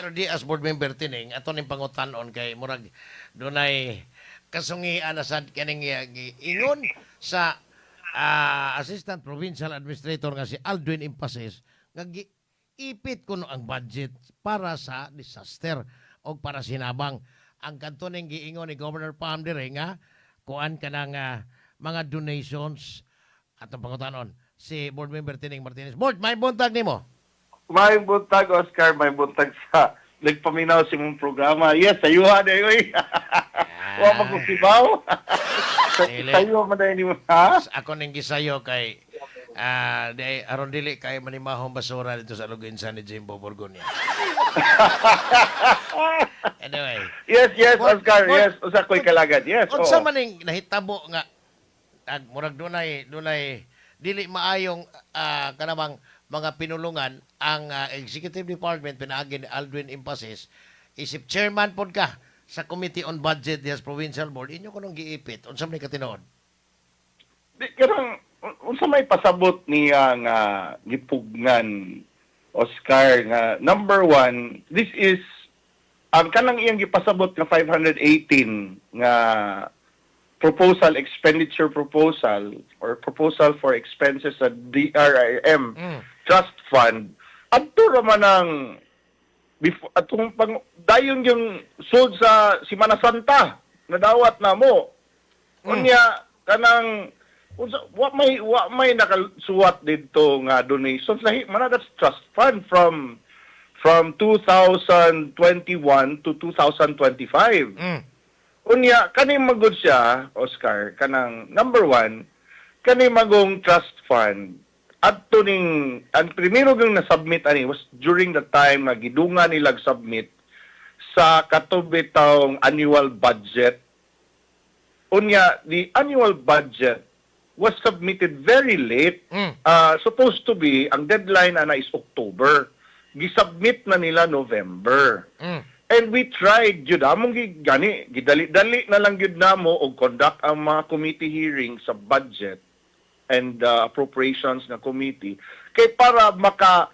Pero di as board member Tining, ato ning pangutanon kay murag dunay kasungian na sad kaning ingon sa Assistant Provincial Administrator nga si Aldwin Impases nga ipit kuno ang budget para sa disaster o para sinabang. Ang kadto ning giingon ni Governor Pam dire nga kuan kanang mga donations, atong pangutanon si board member Tining Martinez. Board, may buntag nimo. May buntag, Oscar, may buntag sa nagpaminaw sa imong programa. Yes, sayuha na oy. Wa man ko kibaw. Dili. Sayuha man dahil nimo, ha? Ako ning gisayo kay di aron dili kay manimahong basura dito sa Aloguinsan ni Jimbo Borgonia. Anyway, Yes, Oscar, Board, yes. Usa ko'y kalagad. Yes, unsa oo. Man ning nahitabo nga ag murag dunay dunay dili maayong kanamang mga pinulungan ang executive department pinaagi ni Aldwin Impases, isip chairman pod ka sa Committee on Budget diha sa Provincial Board, inyo kunong giipit? Unsa man ni katinuod? Di kanang unsa may pasabot niya nga gipugnan, Oscar, nga number one, this is ang kanang iyang gipasabot nga 518 nga proposal, expenditure proposal or proposal for expenses sa DRRM Trust Fund, adto ra man ang before atong pang dayon yung sold sa Semana Santa nadawat na mo. Unya kanang unsa, wa may nakasuwat didto nga donations, lahi man na. That's trust fund from 2021 to 2025. Unya kani magud siya, Oscar, kanang number one, kani magong trust fund adto ning ang primero gang na-submit ani was during the time nga gidungan nilag submit sa kato bitawng annual budget. Unya the annual budget was submitted very late. Supposed to be ang deadline ana is October, gisubmit na nila November. And we tried jud among gani gidali-dali na lang gyud namo og conduct ang mga committee hearing sa budget and appropriations nga committee kay para maka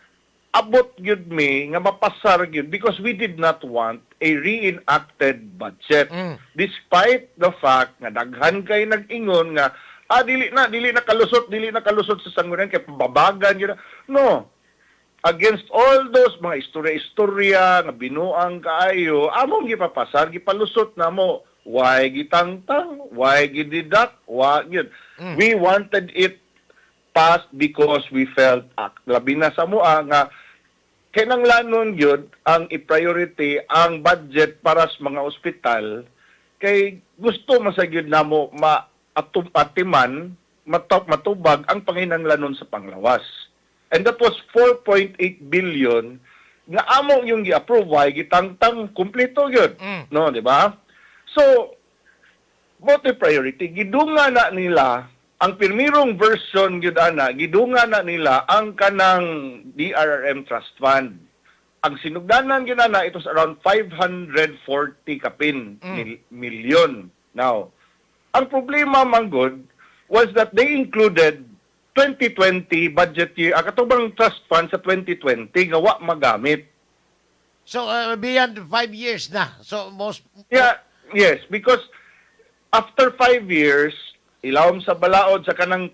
abot gyud mi nga mapasar gyud, because we did not want a reenacted budget. Despite the fact nga daghan kay nag-ingon nga dili na kalusot, dili na kalusot sa sanggunian kay pababagan gyud. No, against all those mga istorya-istorya nga binuang kaayo, among gipapasar, gipalusot namo. Why gitangtang? Why gididak? Wa gyud. We wanted it passed because we felt labi na sa mua nga kinanglanon gyud ang i-priority ang budget para sa mga ospital kay gusto man sa gyud namo ma atiman matubag ang panginanglanon sa panglawas. And that was 4.8 billion nga amo yung gi-approve, why gitangtang, kumpleto gyud. No, di ba? So, bote priority, gidunga na nila ang pirmirong version gyud ana, gidunga na nila ang kanang DRRM Trust Fund. Ang sinugdanan gyud ana, it was around 540 kapin million. Now, ang problema man gud was that they included 2020 budget year, ang katong trust fund sa 2020 nga wa magamit. So beyond 5 years na. So most Yeah, yes, because after 5 years, ilawom sa balaod sa kanang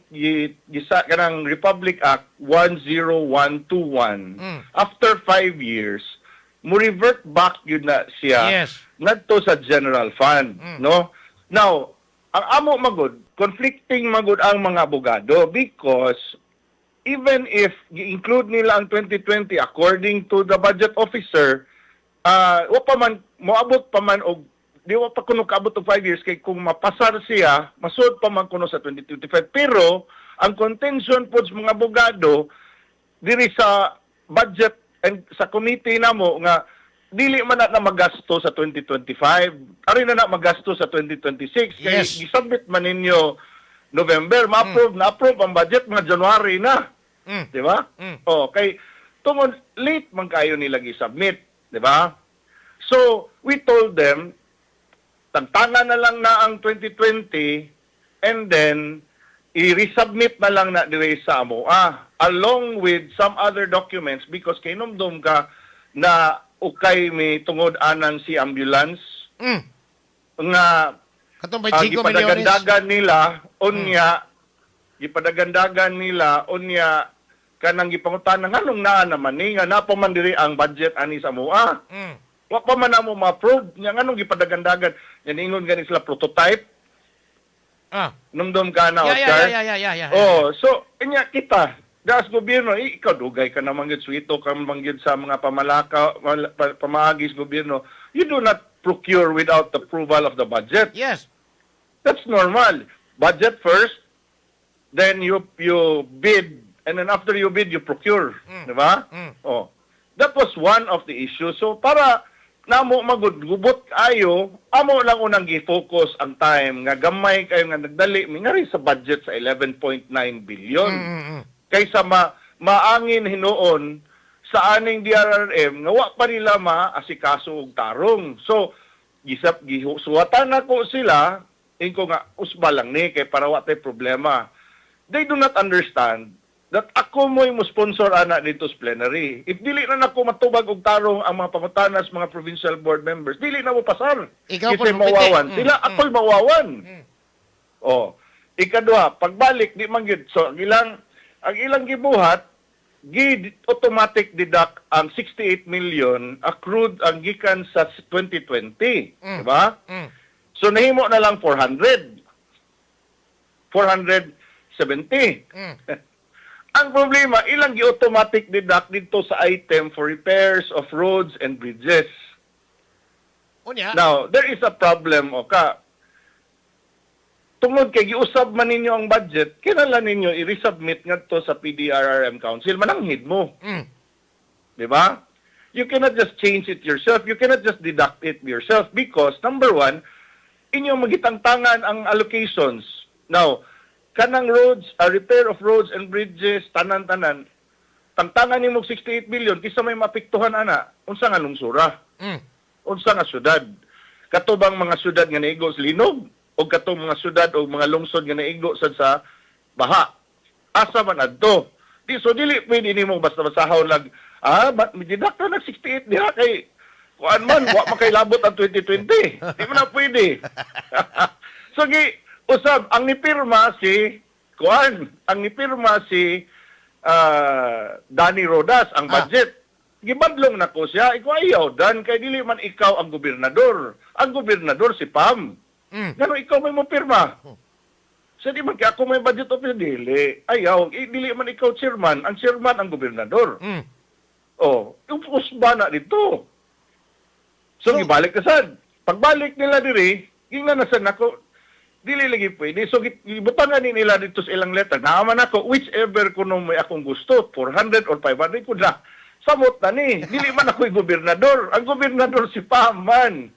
gisa kanang Republic Act 10121. After 5 years, mo revert back yun na siya ngadto sa general fund, no? Now, ang amo magud, conflicting magud ang mga abogado because even if gi-include nila ang 2020, according to the budget officer, wa pa man moabot pa man og di wa pa kuno kaabot og 5 years kay kung mapasar siya, masud pa man kuno sa 2025. Pero ang contention pod sa mga abogado diri sa budget and sa committee namo nga dili man na magasto sa 2025, ari na na magasto sa 2026 kay gisubmit man ninyo November, ma-approve na approve ang budget mga January na. Di ba? Mm. Oh, kay tungod late man kayo nila gi-submit, di ba? So, we told them tangtanga na lang na ang 2020 and then i-resubmit na lang na dire sa amoa along with some other documents because kay numdum ka na ukay mi tungod anang si ambulance nga Katong 25 milyones. Gipadagandagan nila unya, gipadagandagan nila unya, kanang gipangutana nganong naa naman ni nga naa pa man diri ang budget ani sa mua. Wa pa man namo ma-approve nya, nganong gipadagandagan nya? Ningon gani sila prototype. Numdum ka na, Oscar? Yeah. Oh, so inya kita das gobyerno, eh, ikaw dugay ka naman gyud suwito ka man gyud sa mga pamalaka pamaagi sa gobyerno. You do not procure without the approval of the budget. That's normal. Budget first, then you bid, and then after you bid, you procure. Di ba? Mm. Oh. That was one of the issues. So para namo magud gubot ayo, amo lang unang gi-focus ang time nga gamay kayo nga nagdali mi nga rin sa budget sa 11.9 billion. Kaysa maangin hinuon sa aning DRRM nga wa pa nila maasikaso og tarong. So gisap gisuwatan nako sila, inko nga usba lang ni kay para wa tay problema. They do not understand that ako mo'y mo sponsor ana dito sa plenary. If dili na nako matubag og tarong ang mga pangutanas, mga provincial board members, dili na mo pasar. Ikaw Kasi po, mawawan sila, ako'y mawawan. Oh. Ikadua, pagbalik di man gyud. So ang ilang gibuhat, gi automatic deduct ang 68 million accrued ang gikan sa 2020, di ba? Mm. So nahimo na lang 400. 470. Ang problema, ilang gi-automatic deduct dito sa item for repairs of roads and bridges. Unya. Now, there is a problem, o ka. Tungod kay giusab man ninyo ang budget, kinahanglan ninyo i-resubmit ngadto sa PDRRM Council, mananghid mo, di ba? You cannot just change it yourself. You cannot just deduct it yourself because number one, inyo magitangtangan ang allocations. Now, kanang roads, repair of roads and bridges, tanan-tanan, tangtangan nimo 68 billion, kisa may maapektuhan ana, unsa nga lungsura? Unsa nga syudad? Kato bang mga syudad nga naigo sa linog o katong mga syudad o mga lungsod nga naigo sad sa baha? Asa man adto? Di so dili pwede nimo basta-bastahon lang deduct na nag 68 diha kay kuan man wa man kay labot ang 2020. Di mo na pwede. So gi usab ang nipirma si kuan, ang nipirma si Danny Rodas ang budget. Gibadlong na ko siya, ikaw ayaw dan kay dili man ikaw ang gobernador. Ang gobernador si Pam. Ngano ikaw may mo pirma? Sa di man kay ako may budget officer, dili. Ayaw, eh, dili man ikaw chairman, ang chairman ang gobernador. Oh, usba na dito. So, gibalik ka sad. Pagbalik nila diri, gingnan na sad nako, dili lagi pwede. So, gibutangan ni nila dito sa ilang letter. Naaman ako, whichever kuno may akong gusto, 400 or 500 ko na. Samot na ni. Dili man ako'y gobernador. Ang gobernador si Pam man.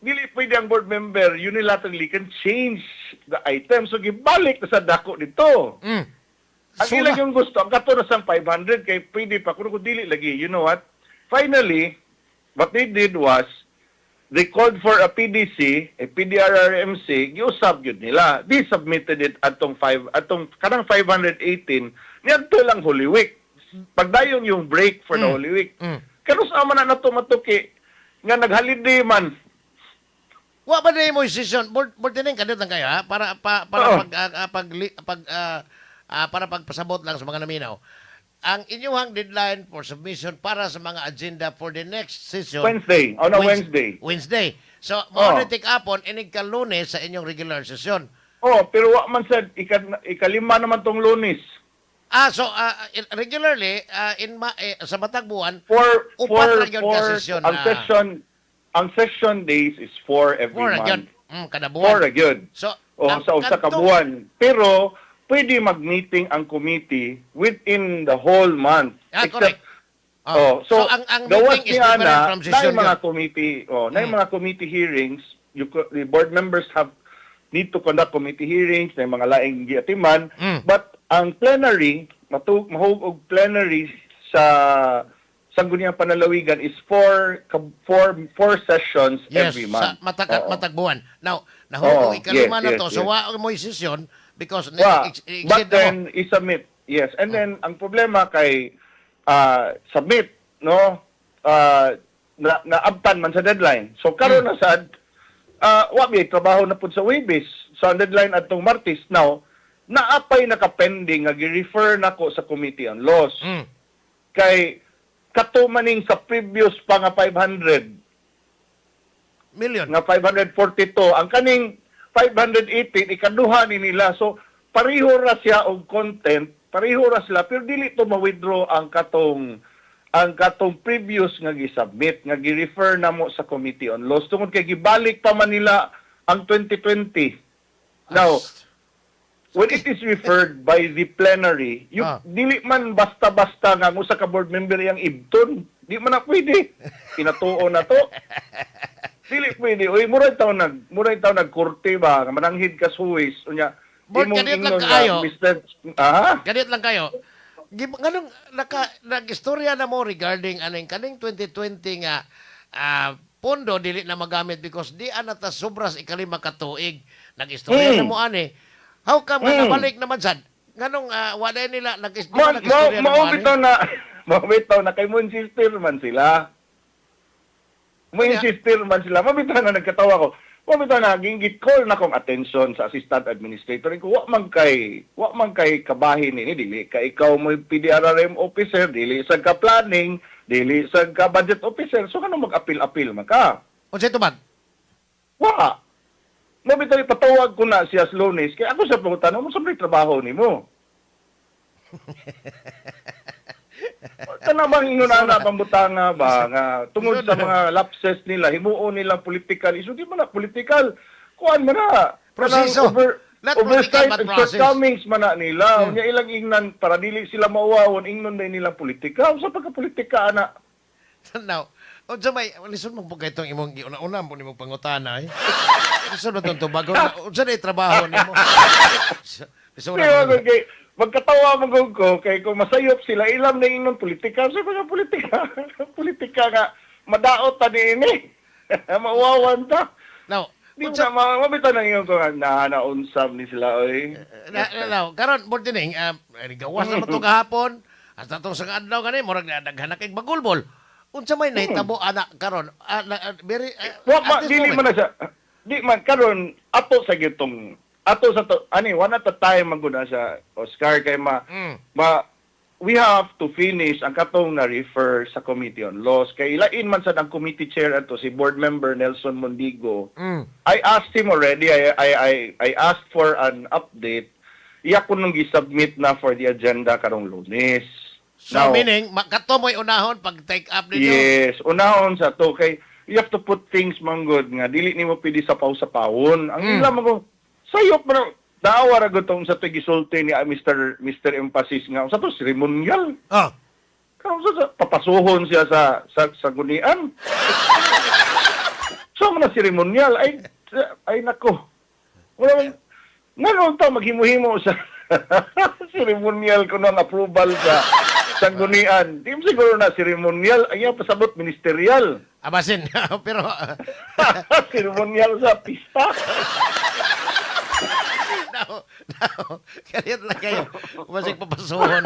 Dili pwede ang board member unilaterally can change the item. So, gibalik na sa dako dito. Ang ilang yung gusto, ang kato na sang 500 kay pwede pa kuno kung dili lagi. You know what? Finally, what they did was they called for a PDC, a PDRRMC, giusab yun nila. They submitted it atong 5 atong kanang 518 niadto lang Holy Week. Pagdayon yung break for the Holy Week. Pero sa man na nato matuki nga nag-holiday man. Wa ba na mo session? Board din kadiyot lang kayo ha para para Oo. pag ah, ah, pag, li- pag ah, ah, para pagpasabot lang sa mga naminaw. Ang inyong deadline for submission para sa mga agenda for the next session? Wednesday. On a Wednesday. Wednesday. So, mao Oo. Na tik-apon inig ka Lunes sa inyong regular session. Oh, pero wa man sad ikalima naman tong Lunes. So regularly sa matag buwan Four, upat four, ra gyud ka four, session, ang session days is four every four ra gyud. month. Kada buwan. Four ra gyud. So, O ang sa usa ka buwan. Pero pwede mag-meeting ang committee within the whole month. Correct. Oh, so, ang gawas meeting is ni different ana, from session naay mga yun. Committee, oh, naay mga committee hearings, the board members have need to conduct committee hearings, na mga laing giatiman, but ang plenary, mahug og plenary sa Sangguniang Panlalawigan is four sessions every Sa month. matag buwan. Now, nahulog ikalima na to. So, wa mo session because Wa, exceed but na mo. then i-submit. Yes. And then ang problema kay submit, no? Na naabtan man sa deadline. So karon na sad, wa may trabaho na pud sa Webes. So ang deadline adtong Martes. Now, naapay naka-pending nga gi-refer nako sa Committee on Laws. Kay kato maning sa previous pa nga 500 million. Nga 542, ang kaning 518 ikaduha ni nila. So pareho ra siya og content, pareho ra sila, pero dili to ma-withdraw ang katong previous nga gi-submit nga gi-refer namo sa Committee on Laws tungod kay gibalik pa man nila ang 2020. Now, when it is referred by the plenary, you, dili man basta-basta nga ang usa ka board member yang ibton. Di man na pwede. Pinatuo na to. Dili pwede. Uy, murag taw nagkorte ba nga mananghid ka sa huwes unya Board, imong kaniyot lang ingnon nga, kaayo. Mr. Ah, Ganit lang kayo. Nganong nag-istorya na mo regarding aning kaning 2020 nga pondo dili na magamit because di ana ta sobras 5 ka tuig. Nag-istorya na mo ani. How come nga nabalik naman sad? Nganong wala nila nag di Mo ba mo nag-istorya na mo mao ani? bitaw na mao bitaw na kay mo insistir man sila. Mo insistir man sila. Mao bitaw na nagkatawa ko. Mao bitaw na gi-call na kong attention sa assistant administrator ko, wa man kay kabahin ni, dili ka ikaw mo PDRRM officer, dili sa ka planning, dili sa ka budget officer, so kano mag-appeal-appeal man ka? Unsay tubag? Wa. Mao bitaw ipatawag ko na siya sa Lunes kay ako sa pangutan, mo sa may trabaho nimo. Kana bang ingon ana pambutanga ba nga tungod sa mga lapses nila himuon nila political issue? Di man na political, kuan man na. Proseso. Kanang Not political, oversight but and process. shortcomings man na nila. Unya ilang ingnan para dili sila mauwawon, ingnon na nilang politika. Unsa pagka politika ana? Now, unsa may lisod mo po kay itong imong giuna-una mo nimong pangutana eh. Lisod mo itong tubagon. Unsa na trabaho nimo? Lisod Di ba, na. kay magkatawa mo gud ko kay kung masayop sila ilam na ingnon politika sa mga politika, politika nga madaot ta niini, mauwawan ta. Now, Di unsa na mabitaw na ingon ko nga na naunsam ni sila oy. Na, now, karon Bordining, gawas na to kahapon. Hasta tong sa adlaw gani murag na daghan na kay bagulbol. Unsa may nahitabo ana karon? Very Wa at ma this dili moment. man na siya. Di man karon ato sa gitong ato sa to ani, one at a time man gud na siya, Oscar, kay ma ma we have to finish ang katong na refer sa Committee on Laws kay ilain man sad ang committee chair ato, si board member Nelson Mondigo. I asked him already. I asked for an update. Iya ko nung gi-submit na for the agenda karong Lunes. So Now, meaning, kato mo'y unahon pag take up ninyo. Yes, unahon sa to kay you have to put things manggod nga dili nimo pwede sa pawon. Ang ila mo sayop man dawa ra gud tong sa to gisulti ni Mr. Emphasis nga sa to ceremonial. Karon sa papasuhon siya sa gunian. So man na ceremonial ay ay nako. Wala man ngano ta maghimo-himo sa ceremonial kuno ang approval sa sanggunian. Di mo siguro na ceremonial, ay ang pasabot ministerial. Abasin pero Ceremonial sa pista. Now, kaniyot lang kayo. Masig papasuhon.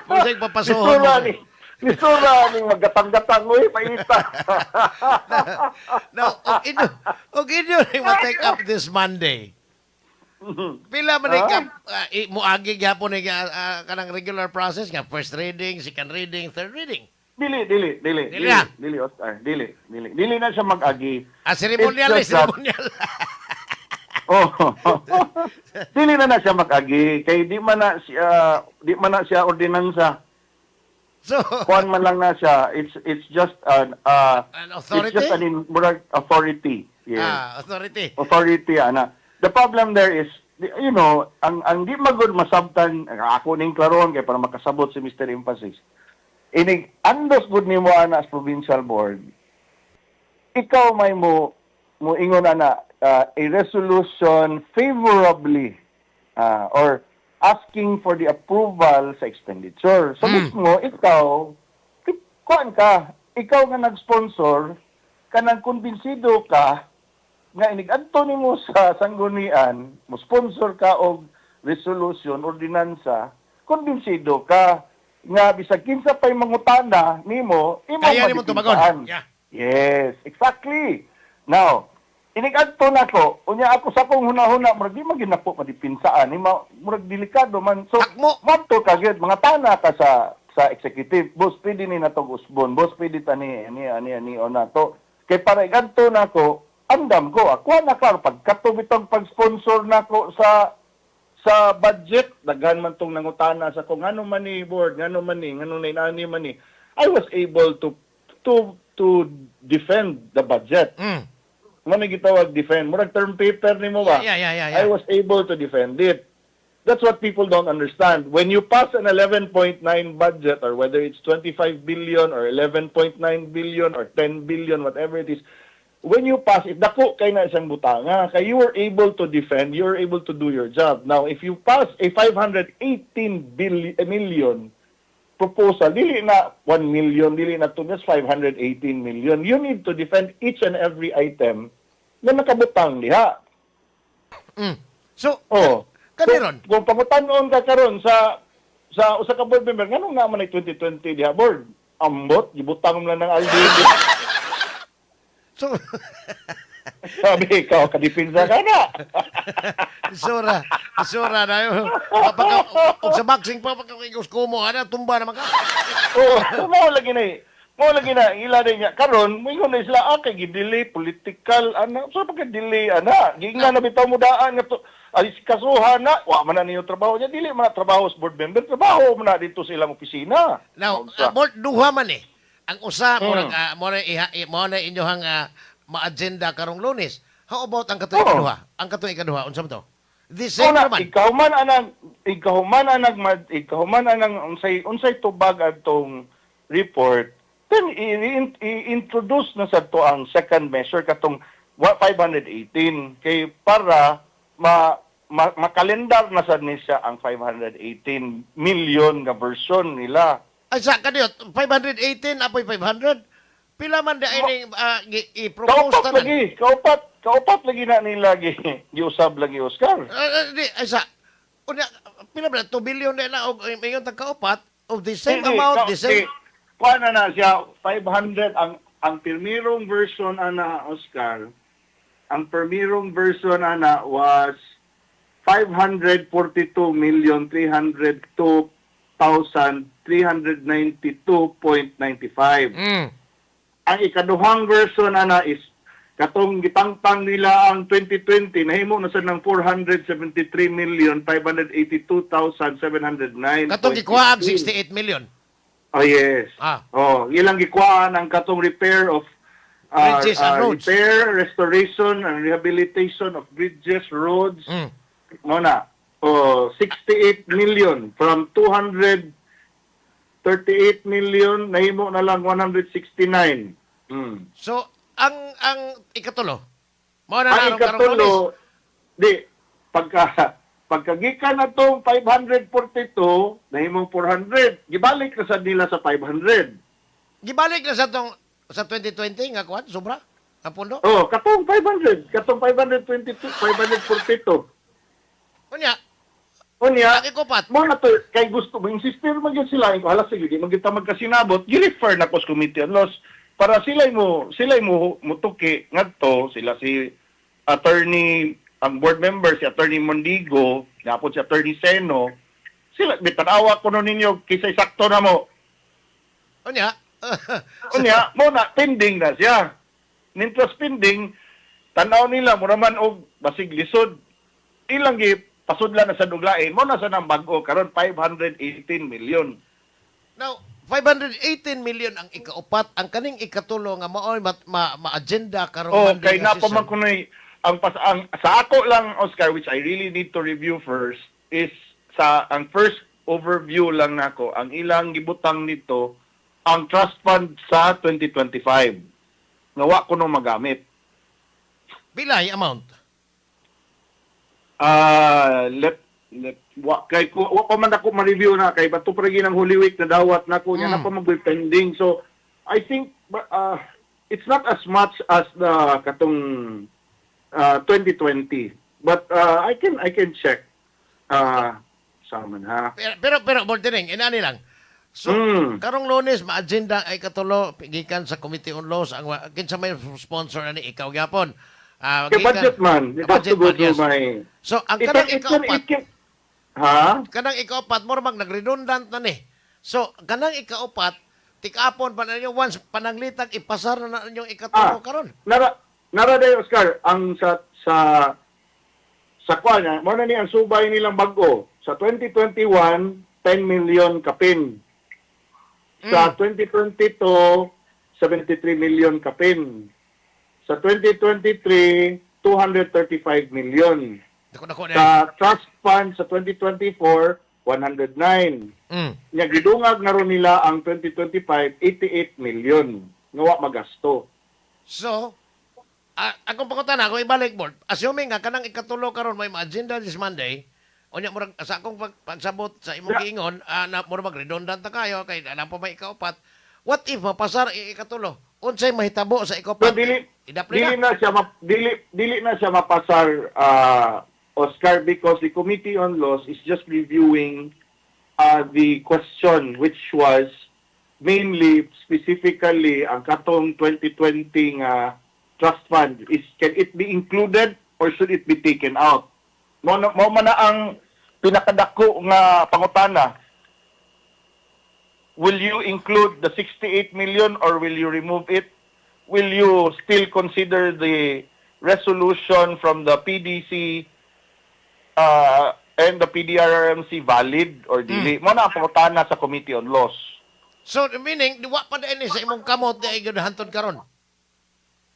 Masig papasuhon. Mistura ni. Mistura ni maggatang-gatang oy, paita. Now, og inyo ning ma-take up this Monday. Pila man ni ka muagi gyapon ni kanang regular process nga first reading, second reading, third reading? Dili, dili, dili, Dili dili, ah. dili, Oscar, dili, dili. Dili na siya mag-agi. Ceremonial It's eh, just that- ceremonial. Oh. Dili na na siya mag-agi kay di man na siya ordinansa. So, Kuan man lang na siya. It's just an An authority? It's just an murag authority. Yes. Authority. Authority ana. The problem there is ang di magud masabtan ako ning klaron kay para makasabot si Mr. Emphasis. Inig andos gud nimo ana as provincial board. Ikaw may mo ingon ana a resolution favorably or asking for the approval sa expenditure. So mismo ikaw kuan ka, ikaw nga nag-sponsor, kanang kumbinsido ka nga inig-adto nimo sa sanggunian, mo sponsor ka og resolution, ordinansa, kumbinsido ka nga bisag kinsa pay mangutana nimo, imong Kaya nimo tubagon. madipintaan. Yes, exactly. Now, inig-adto nako, unya ako sa akong hunahuna, murag di man gyud nako madipinsaan, ni murag delikado man. So, Takmo. Madto ka gyud, mangutana ka sa executive, "Boss, pwede ni natong usbon, boss, pwede ta ni, ani, ani, ani, o nato." Kay para igadto nako, andam ko, ako na klaro, pagkato bitong pag-sponsor nako sa budget, daghan man tong nangutana sa ko, ngano man ni board, ngano man ni, ngano na inani man ni. I was able to defend the budget. Mao gitawag defend. Murag term paper nimo ba? Yeah. I was able to defend it. That's what people don't understand. When you pass an 11.9 budget, or whether it's 25 billion or 11.9 billion or 10 billion, whatever it is, when you pass it, dako kay na isang butanga. Kay you were able to defend, you were able to do your job. Now, if you pass a 518 billion, million proposal, dili na 1 million, dili na 2, that's 518 million. You need to defend each and every item na nakabutang diha. So, Oh. kaniron. So, kung pangutan-on ka karon sa usa ka board member, nganong naa man ay 2020 diha, board? Ambot, gibutang mo lang ng Alvin. So, Sabi, ikaw, kadipinsa ka na. Isura, isura na yun. Pagka, og sa boxing pa, pagka kumo, ana, tumba naman ka. Oo, oh, mao lagi na eh. Mao lagi na, ila din niya. Karon, moingon na sila, ah, kay gi-delay, political, ana. So, pagka-delay, ana. Giingnan na bitaw mo daan, nga to, ay, kasuhan na, wa man na niyo trabaho niya. Dili man na trabaho sa board member, trabaho man na dito sa ilang opisina. Now, Unsa? Board, duha man eh. Ang usa, murag, mao na inyohang ma-agenda karong Lunes. How about ang katong ikaduha? Ang katong ikaduha, unsa man to? The same Una, naman. Ikaw man anang unsay tubag atong report, then i-introduce na sa to ang second measure katong 518 kay para ma makalendar na sad ni siya ang 518 million nga version nila. Ay, sa kaniyot, 518, apoy 500. Pila man di ay ning i-propose Kaupat tanan? Lagi, kaupat, kaupat lagi na nila gi giusab lagi, Oscar. Di, ay sa, unya, pila ba, 2 billion na na, og mayon tag kaupat, of the same Hindi, amount, the same, di, kuha na na siya, 500, ang pirmirong version ana, Oscar, ang pirmirong version ana was 542 million 302,392.95. Ang ikaduhang version ana is katong gitangtang nila ang 2020, nahimo na sa ng 473 million 582,709. Katong gikuha ang 68 million. Oh yes. Oh, ilang gikuhaan ang katong repair of Bridges and roads. Repair, restoration and rehabilitation of bridges, roads. Mo na. Oh, 68 million from 238 million nahimo na lang 169. So, ang ikatulo, mao na Ang narong karong Lunes. ikatulo, di, pagkagikan na tong 542, nahimong 400, gibalik na sad nila sa 500. Gibalik na sa tong sa 2020 nga kuan, sobra ang pondo. Oh, katong 500, katong 522, 542. Unya, Unya, ang ikupat, mo na to, kay gusto mo, insister man gyud sila, hala sige, di man gyud ta magkasinabot, gi-refer na ko sa Committee on Laws para sila mo mutuki ngadto sila si attorney, ang board member si Attorney Mondigo, napod si Attorney Seno. Sila bitanawa ko no ninyo kaysa sakto na mo. Unya, Unya, mo na pending na siya. Nintras pending, tanaw nila mura man og basig lisod. Ilang gi pasudlan na sa duglain mo na sa nang bag-o karon 518 million. Now, 518 million ang ikaupat, ang kaning ikatulo nga maoy ma-agenda karong Oh, Monday kay nga na pa man session. kunoy ang pas ang sa ako lang, Oscar, which I really need to review first, is sa ang first overview lang nako, ang ilang gibutang nito ang trust fund sa 2025 nga wa ko no magamit. Pila yung amount? Ah, let let wa kay ko wa pa man ako ma-review na kay bato pa rin ang Holy Week na dawat nako niya na pa mag pending. So I think it's not as much as the katong 2020, but I can check sa man ha. Pero Boltining, inani lang. So, karong Lunes ma-agenda ay katulo gikan sa Committee on Laws ang kinsa may sponsor ani, ikaw gyapon? Ah, Kay budget man, it has to budget go man, through yes. my So, ang It, kanang it, ikaapat, it can, ha? Kanang ikaapat mo mag nagredundant na ni. So, kanang ikaapat, tikapon pa na ninyo once pananglitag ipasar na na ninyong ikatulo karon. Nara day, Oscar, ang sa kwan, mo na ni ang subay nilang bag-o. Sa 2021, 10 million kapin. Sa 2022, 73 million kapin. Sa 2023, 235 million. Dako dako na. Sa trust fund sa 2024, 109. Nya gidungag na ron nila ang 2025, 88 million nga wa magasto. So, akong pangutana, akong ibalik, board. Assuming nga kanang ikatulo karon may agenda this Monday, unya murag sa akong pagsabot sa imong giingon, na murag mag-redundant na kayo kay alam pa may ikaapat. What if mapasar ikatulo? Unsay mahitabo sa So ikaapat? dili Idapli dili na. na siya dili na siya mapasar, Oscar, because the Committee on Laws is just reviewing the question, which was mainly specifically ang katong 2020 nga trust fund is, can it be included or should it be taken out? Mo man na ang pinakadako nga pangutana. Will you include the 68 million or will you remove it? Will you still consider the resolution from the PDC and the PDRRMC valid or dili? Mo na ang pangutana sa Committee on Laws. So meaning, wa pa ni sa imong kamot di ay gyud hantod karon.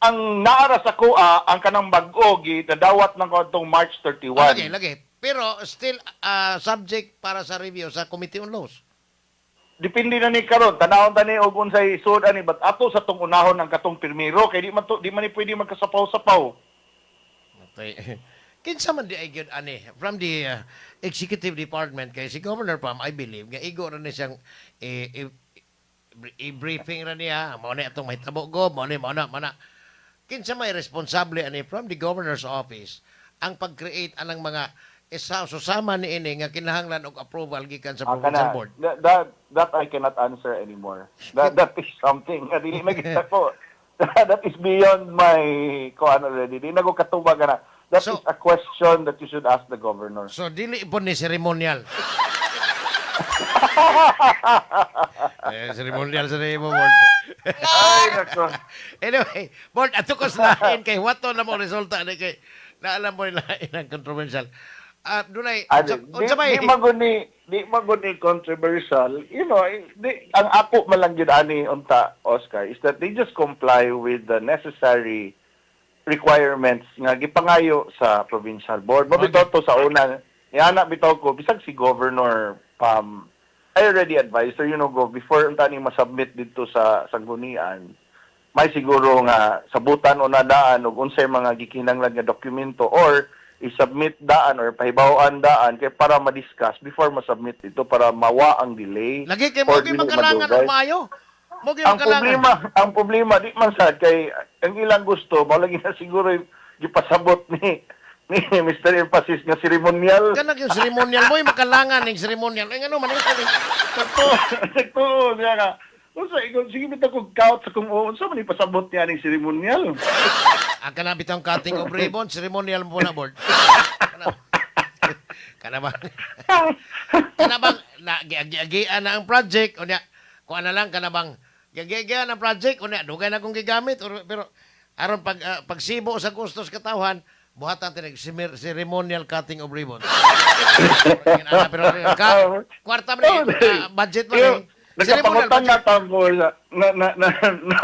Ang naara sa kuha, ang kanang bag-o gi nadawat ng katong March 31. Ah, lagi, lagi. Pero still subject para sa review sa Committee on Laws. Depende na ni karon, tanawon ta ni og unsay sud ani, but ato sa tong unahon ang katong pirmiro kay di man ni pwede magkasapaw-sapaw. Okay. Kinsa man di ay gyud ani from the executive department, kay si Governor Pam, I believe nga igo ra ni siyang i-briefing ra niya mao ni atong mahitabo go, mao ni, mao na, mao na. Kinsa may responsable ani from the governor's office ang pag-create anang mga isa susama ni ini nga kinahanglan og approval gikan sa provincial Kana, board? That I cannot answer anymore. That is something nga dili na kita ko. That is beyond my kuan already. Di na ko katubag na. That is a question that you should ask the governor. So dili po ni ceremonial. Eh, ceremonial sa nimo, board. Ay, nako. Anyway, board, ato ko sa lain kay wato na mo resulta ni kay naalam mo ni lain ang controversial. Ah, dunay Ano, unsa may di man gud ni controversial. Di, ang ako man lang gyud ani unta, Oscar, is that they just comply with the necessary requirements nga gipangayo sa provincial board. Mo bitaw to sa una. Niana bitaw ko bisag si Governor Pam, I already advised her, go before unta ni masubmit dito sa sanggunian, may siguro nga sabutan o nadaan og unsay mga gikinahanglan nga dokumento or i-submit daan or pahibaw-an daan kay para ma-discuss before ma-submit ito para mawa ang delay Lagi kay mo or gyud dili magkalangan madugay. og maayo. Mo gyud Ang magkalangan. problema di man sad kay ang ilang gusto mao lagi na siguro yung gipasabot ni Mr. Emphasis nga ceremonial. Kanang yung ceremonial mo makalangan ning ceremonial. Ay, ngano man ito? Nagtuo, nagtuo siya nga. Unsa ingon, sige bitaw kog count sa kung unsa man ipasabot niya ning ceremonial. Ang kana bitang cutting of ribbon, ceremonial mo na, board. Kana bang na giagi-agian na ang project unya kuan na lang, kana bang giagi-agian ang project unya dugay na kong gigamit pero aron pag pagsibo sa gustos katawhan, buhatan tinag ceremonial cutting of ribbon. Ana, pero ka, kwarta man ni, budget man ni. Ceremonial Nagkapangutan na budget. tawag ko sa na na na, na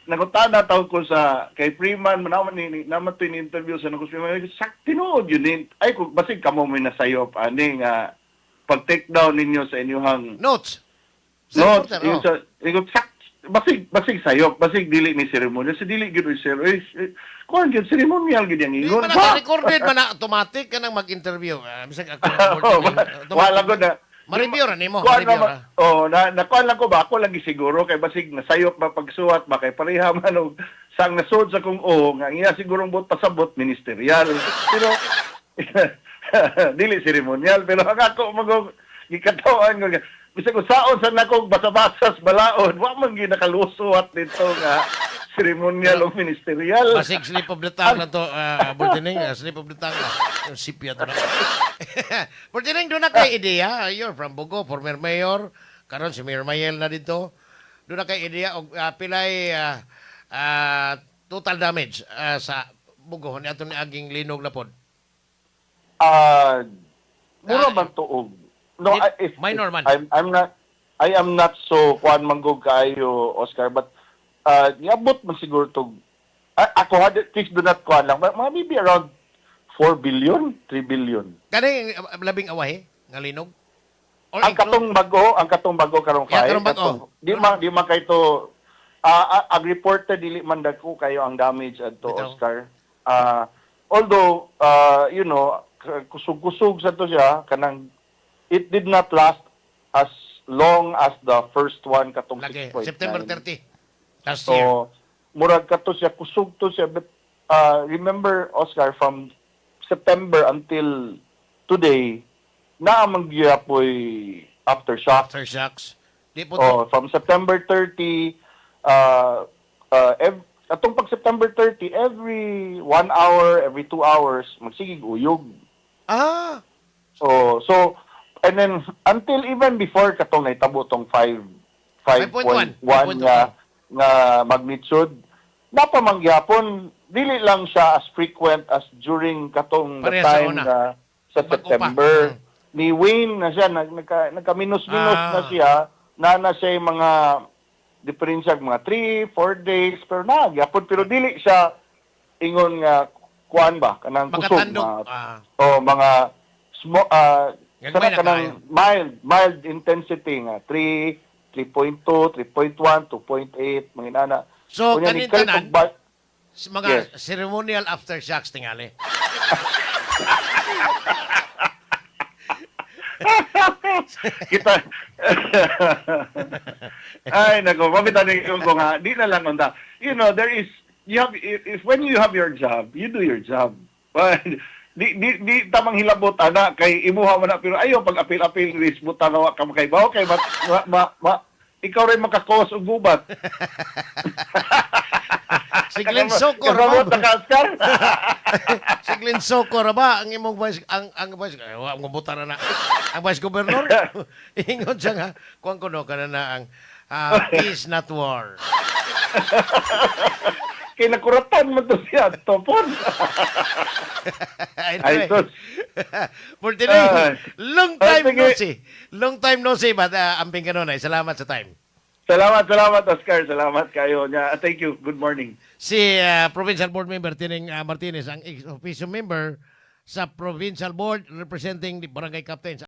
nangutan na tawag ko sa kay Freeman man naman ni naman to in interview sa nagkus Freeman sa tinuod yun ni ay kung basig kamo may nasayop ani nga pag take down ninyo sa inyong Notes. Sa notes reporter, yung oh. sa ingon sak basig sayop, basig dili ni ceremonial sa dili gyud ni sir eh, kuan gyud ceremonial gyud ang Di ingon. man na recorded man na automatic ka nang mag-interview. Ah, bisag ako Oh, wala ko na. Ma-review ra nimo, Kuan ma-review na ra. Oh, na nakuan lang ko ba, ako lang gisiguro kay basig nasayop ba pagsuwat ba kay pareha man og sang nasud sa kung o nga iya sigurong buot pasabot ministerial. Pero dili ceremonial, pero ang ako magong gikatawan ko Bisag unsaon sa nako basa-basas balaod, wa man gyud nakalusot dito nga ceremonial o ministerial. Basig slip of the tongue na to, Burtining. Slip of the tongue na. Yung sipya to na. Burtining, doon na kay ideya. You're from Bogo, former mayor. Karon si Mayor Mayel na dito. Doon na kay ideya og pilay total damage sa Bogo ni ato ni aging linog na pod. Mura man tuog. No, if, minor if man. I am not so kuan manggog kaayo, Oscar, but niabot man siguro tog ako ha, please do not kuan lang, mga maybe around 4 billion, 3 billion. Kani labing awahe nga linog? Or Ang katong bago karong Yeah, kay karong bag-o. di man kay to ang reported, dili man dagko kayo ang damage adto. Bitaw. Oscar, although kusog-kusog sa to siya, kanang it did not last as long as the first one, katong Lagi, 6.9. September 30 last year. So murag kato siya, kusog to siya, but remember, Oscar, from September until today naa man gyapoy aftershock. Aftershocks. Di po Oh, from September 30, atong pag September 30, every 1 hour, every 2 hours, magsigig uyog. So, and then, until even before katong naitabo tong 5, 5.1 5.1 nga magnitude, napamangyapon, dili lang siya as frequent as during katong the Pareha sa time una. na sa Bago pa. September. Ni wane na siya, nagka-minus-minus na siya, na siya yung mga diferensya, mga 3, 4 days, pero na, gyapon, pero dili siya ingon nga kuan ba, kanang kusog, Makatandog. mga, o mga small, Gagmay sana na kanang kaayo. mild, mild intensity nga, 3, 3.2, 3.1, 2.8, mga inana. So, Unya, kanin ni kalit tanan, og mga Yes. ceremonial aftershocks tingali. Kita. Ay, nako, pabitan ko nga, di na lang unta. There is, you have, if when you have your job, you do your job. But, di tamang hilabot ana kay imuha man na, pero ayo pag apil-apil ris buta nga wa ka makaibaw kay ma, ikaw rin makakos og gubat. Si Glenn Socor Kasabot ba? na ka, Oscar? Si Glenn Socor ba ang imong vice, ang vice, ay, wa mo buta na na ang vice governor, ingon siya nga kuan kuno kana na ang peace not war. Kay nakuratan man to siya topon. Anyway. Ay, sus. For today, Ay. long time Ay, sige. no see. Long time no see, but amping kanunay. Salamat sa time. Salamat, salamat, Oscar. Salamat kayo niya. Thank you. Good morning. Si Provincial Board Member Tining Martinez, ang ex-officio member sa Provincial Board representing the Barangay Captains.